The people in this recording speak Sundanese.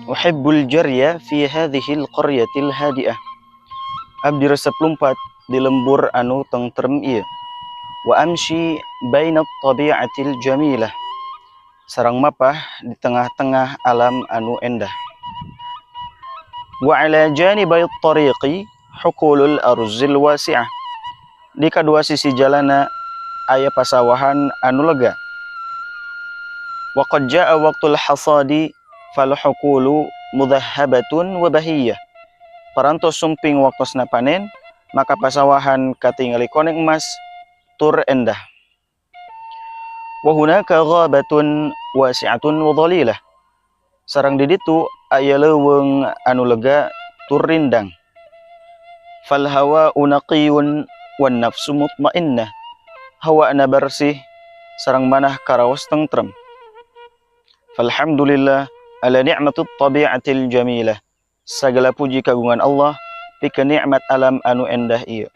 Uhibbul jarya fi hadhil qaryatil hadi'ah. Abdi resep lumpat di lembur anu tengtrem ieu. Wa amshi bainat tabi'atil jamilah. Sareng mapah di tengah-tengah alam anu endah. Wa ala janibay tariqi huqulul arzil wasi'ah. Di kadua sisi jalana aya pasawahan anu lega. Wa qad jaa waqtul hasadi fal huqulu mudhahhabatun wa bahiyah. Parantos sumping waktosna panen, maka pasawahan katingali koneng emas tur endah. Wa hunaka ghabatun wasi'atun wa dhalilah. Sareng di ditu aya leuweung anu lega tur rindang. Fal hawa'u naqiyun wan nafsu mutmainnah. Hawana bersih sareng manah karaos tentrem. Falhamdulillah ala ni'matut tabi'atil jamilah. Sagala puji kagungan Allah pikeun nikmat alam anu endah ieu.